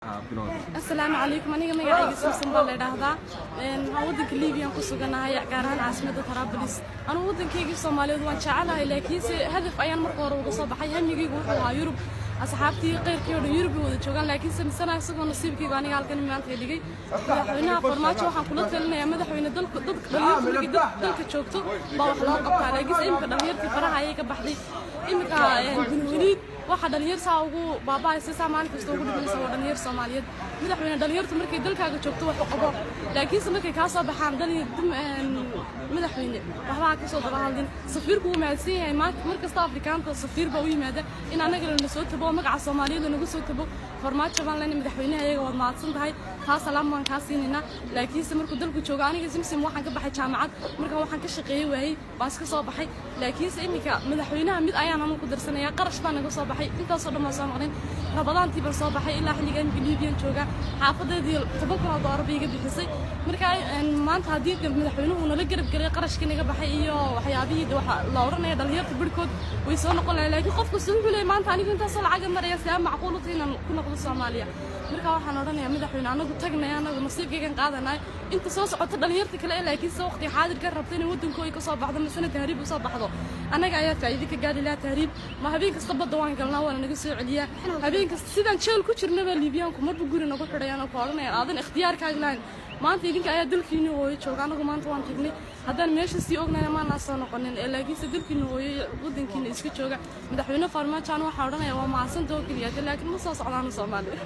Asalaamu calaykum. Aniga magacayga Samsan baa la idhaahdaa. Waxaan waddanka Liibiyan ku suganahay, gaar ahaan caasimadda Taraabulis. Anugu waddankaygii Soomaaliyeed waan jecelahay, laakiinse hadaf ayaan marka hore uga soo baxay. Hamigaygu wuxuu ahaa Yurub. Asxaabtii qeyrkii oo dhan Yurub bay wada joogaan, laakiinse misana isagoo nasiibkaygu aniga halkan maanta dhigay. Madaxweynaha Farmaajo waxaan kula talinayaa: madaxweyne, dalka dadka dhalinyarta markii dalka joogto baa wax loo qabtaa, laakiinse imika dhalinyartii faraha ayay ka baxday. Imika Bunweliid waxaa dhalinyar saa ugu baaba'aysa, saa maalin kasta ugu dhimanaysa, waa dhalinyar Soomaaliyeed. Madaxweyne, dhalinyartu markay dalkaaga joogto wax u qabo, laakiinse markay kaa soo baxaan, madaxweyne, waxba ha kasoo daba hadlin. Safiirku wuu mahadsan yahay. Maanta mar kasta Afrikaanta safiir baa u yimaada in annaga lana soo tabo oo magaca Soomaaliyeed lanagu soo tabo. Farmaajo baan leenahay, madaxweynaha iyaga, waad mahadsan tahay, taa salaam baan kaa siinaynaa. Laakiinse markuu dalku joogo, aniga Simsim waxaan ka baxay jaamacad, markaan waxaan ka shaqeeyey waayey baan iska soo baxay. Laakiinse iminka madaxweynaha mid ayaan anu ku darsanayaa: qarash baa naga soo baxay, intaasoo dhan baan soo maqnayn. Rabadaantii baan soo baxay, ilaa xilliga imika Liibiyan jooga. Xaafadeedii $10,000 bay iga bixisay. Marka maanta haddii madaxweynuhu nala garab gelay qarashkii naga baxay iyo waxyaabihii waxa la odhanaya, dhalinyarta barhkood way soo noqon lahayn. Laakiin qof kasta wuxuu leeyahay: maanta anigu intaasoo lacaga maraya, see macquul u tahay inaan ku noqdo Soomaaliya? Marka waxaan odhanayaa: madaxweyne, anagu tagnay, anagu nasiibkaygan qaadanay, inta soo socota dhalinyarta kale ee laakiinse waqti xaadirka rabta inay waddankooda ka soo baxdo masana tahriib usoo baxdo, annaga ayaa faa'iido ka gaari lahaa. Tahriib ma habeen kasta badda waan galnaa, waana naga soo celiyaa habeen kasta. Sidaan jeel ku jirnaba Liibiyaanku marba guri nagu xidhayaan oo ku odhanayaan aadan ikhtiyaarkaaga lahayn. Maanta idinka ayaa dalkiina hooyo jooga, anagu maanta waan tagnay. Haddaan meesha sii ognayna maanaa soo noqonin ee laakiinse dalkiina hooyo iyo waddankiina iska jooga. Madaxweyne Farmaajo anu waxaa odhanaya: waa mahadsanta oo keliya, laakiin ma soo socdaano Soomaaliya.